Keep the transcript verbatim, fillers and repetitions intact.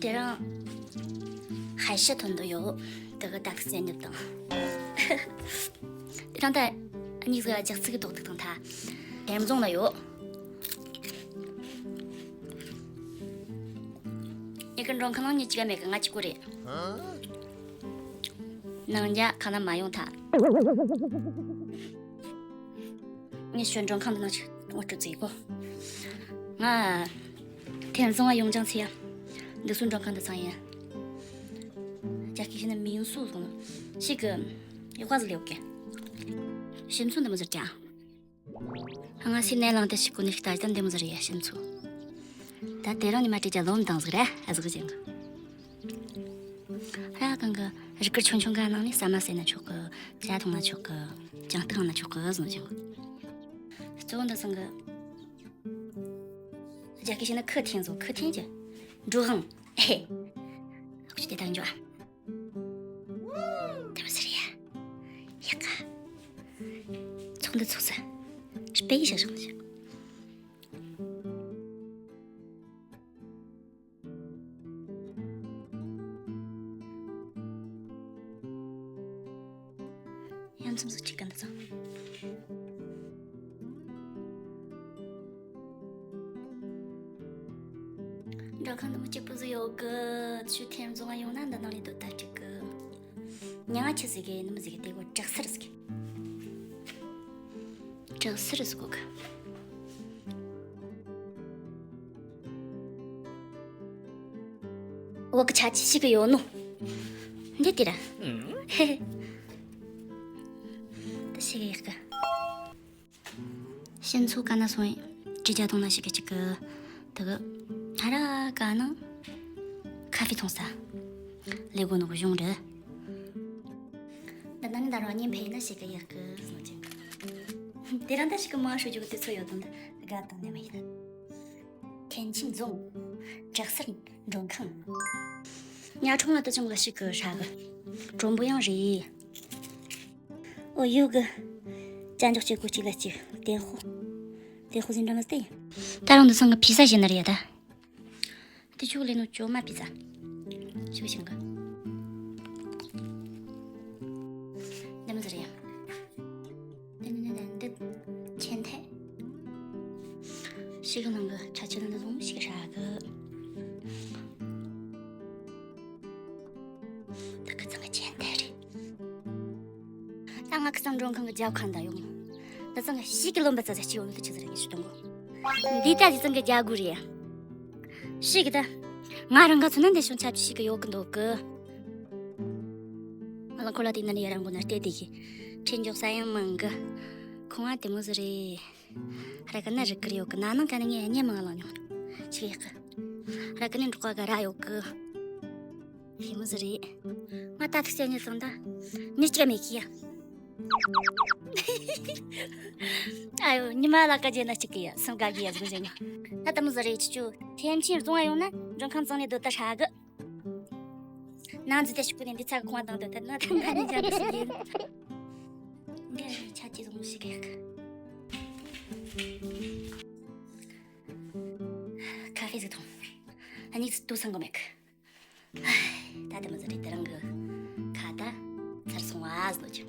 དེ་རིང་ཧའེ་ཤི་ཐོན་འདོད་ཡོད། དེ་གི་ད་ཐུག་བཙན་ཉབ་དང་། དེ་རིང་ད་གཉིས་ཀ་རྒྱག་ཚིག་གི་ཏོག་ཏོག་དང་ཐ། དེམ་རྫོང་ལ་ཡོད། ཡ་གི་མགྲོན་ཁང་ནང་མི་གཅིག་མེད་གི། ང་གཅིག་པོ་རེད། ནང་རྒྱ་ཁ་ན་མ་ཡོང་ཐ། ངས་ཞོན་མགྲོན་ཁང་འདི་ནང་ཅིག་ངོ་སྤྲོད་བྱེད་གོ། ང་དེམ་རྫོང་ང་ཡོང་ཅང་ཚེ་ཡ། འདི་སུ་མགྲོན་ཁང་འདི་ཚང་ཡིན། རྒྱ་སྐད་བཤད་ན་མིང་སུ་སོང་ཞིག་གི་ཡོག་པ་ཟི་ལེའོ་གི། ཞིམ་ཚུ་འདི་མོ་ཟེར་ཀྱང་། ང་སི་ནས་ལངས་ཏེ་ཞིག་གོ་ནི་ཞིག་ད་ལྟ་འདི་མོ་ཟེར་ཡ་ཞིམ་ཚུ། ད་དེ་རང་ཉི་མ་དྲི་རྒྱ་ལོ་མི་དང་ཟིག་ར་ཨ་ཟིག་ཅན་གི། ར་གང་གི་རི་ཀར་ཆུང་ཆུང་ག་ནང་ནས་ཟ་མ་ཟས་ན་ཆོག་གི། ཇ་འཐུང་ན་ཆོག་གི། ཅང་ཏི་ཁང་ན་ཆོག་གི་ཟེར་ནོ་ཅན་གི། གཙོ་བོ་འདི་ཚང་གི། རྒྱ་སྐད་བཤད་ན་ཁུ་ཐེན་ཟོ། ཁུ་ཐེན་གྱི་འགྲོ་དབང་། ཨེ། ཁུ་དེ་དང་འཇོག་ཨ། དེ་མོ་ཟེར་ཡ། ཡག་ག། ཚོགས་འདུ་ཚོགས་ས། སྤེ་ཡི་ཞག་ཞག་ཞག་ཡང་མཚམས་སུ་ཅིག་ག་འདི་ཚང་། མགྲོན་ཁང་འདི་མོ་སྐྱིད་པོ་ཟིག་ཡོད་གི། ཆུ་ཐེམ་རྫོང་ང་ཡོང་ན་འདི་ནང་ལས་སྡོད་ད་འགྲིག་གི། ཉ་ང་ཆི་ཟིག་གི་ནི་མི་ཟིག་གི་དེ་གོ་དྲག་སེར་ཟིག་གི། དྲག་སེར་ཟིག་གོ་གི། འོག་གི་ཆ་ཅི་ཞིག་གི་ཡོད་ནོ། འདི་དེ་ར། ཧེ་ཧེ། ད་ཞིག་གི་ཡག་གི། ཞིམ་ཚུ་ག་ན་སོང་ཡིན། དྲི་རྒྱ་གཏོང་ན་ཞིག་གི་ཅིག་གི། དེ་གི། ཧ་ར་ག་ན། ཁ་ཧྥེ་འཐུང་ས། ལས་གོ་ནོ་གི་གཞུང་རེད། ད་ནང་ད་རང་ཉིན་ཕེ་ན་ཞིག་གི་ཡག་གི་སོང་ཅན་གི། དེ་རང་ད་ཞིག་གི་མ་ཧྲུ་རྒྱུ་གི་དུས་ཚོད་ཡོད་དོན་ད་དགའ་དང་ནས་མ་ཡིན། ཐེན་ཆིན་རྫོང་། དྲག་སེར་མགྲོན་ཁང་། ཉ་ཁྲོང་ལ་ད་ཅང་ལ་ཞིག་གི་ཧྲ་གི། གྲོན་པོ་ཡང་རེད། ཨོ་ཡོད་གི། ཅ་འཇོག་བྱེད་སྒོ་གཅིག་ལ་གཅིག་ཏེན་ཧོ། ཏེན་ཧོ་ཟིན་འདྲ་མ་སྟེ། ད་རུང་འདི་ཚང་གི་ཕི་ས་བཞིན་ན་རེད་ཡ་ད། དེ་ཆུ་ལས་ནོ་ཅོ་མ་ཕི་ས། ཆུ་ཞིང་གི། འདི་མ་ཟེར་ཡ། འདི་འདི་འདི་འདི་ཆེན་ཐེ། ཞིག་གི་ནང་གི་ཆ་ཆེ་ནང་འདི་ལོང་ཞིག་ཧྲ་གི། ད་ཁ་ཚང་གི་ཅན་དེ་རེད། ད་ང་ཁ་ཚང་མགྲོན་ཁང་གི་རྒྱབ་ཁང་ད་ཡོང་། ད་ཚང་གི་ཞིག་གི་ལོན་པ་ཙ་ཙ་ཅི་ཡོང་ནི་ད་ཆི་ཟེར་ངས་ཞུ་དང་གོ། འདི་ད་ཅི་ཚང་གི་རྒྱ་གུ་རེད། ཞིག་གི་ད། ང་རང་ག་ཚོ་ན་འདི་བྱུང་ཆབ་ཞིག་གི་ཡོད་གི་འདུག་གི། ང་ལ་ཁོ་ལ་དེ་ན་ནི་ཡ་རང་གོ་ན་ལྟས་དེ་གི། ཁྲིད་འཇོག་ས་ཡང་མང་གི། ཁོང་ང་དེ་མོ་ཟེར་རེད། ར་ག་ན་རི་ཀིར་ཡོད་གི། ན་ནང་ག་ནི་ངས་ཉེ་མང་ལ་ཉོ། ཆི་ཡག་གི། ར་ག་ནི་འབྲོག་པ་ག་ར་ཡོད་གི། ཧི་མོ་ཟི་རེད། ང་ད་ཐུག་ཅན་ཉི་ཚང་ད། མི་སྐྱ་མེད་གི་ཡ། ཨ་ཡོ་ཉི་མ་ལ་ཀ་ཇེ་ན་གཅིག་གི་ཡ་སང་ག་གི་ཡ་ཟུག་ཟེར་ཉོ། ད་ད་མོ་ཟི་རེད་ཅི་ཅུ་ཐེམ་ཆེན་རྫོང་ང་ཡོང་ན་མགྲོན་ཁང་ཚང་ནས་སྡོད་ད་ཧྲ་གི། ནང་འཛི་ཏེ་ཤུ་ཀུ་ནས་འདི་ཚ་གི་ཁོང་དང་སྡོད་ད་ན་ད་ན་ནི་ཇ་གི་སི་ཡིན། འདི་ཆ་ཅི་ཟུག་ཞིག་གི་ཡ་གི། ཁ་ཧྥེ་ཟིག་འཐུང་། ཨ་ནི་ཏུ་སང་གོ་མེད་གི། ད་དེ་མོ་ཟི་རེད་དེ་རང་གི་ཁ་ད་ཚར་སོང་བ་ཟེར་ནོ་ཅི།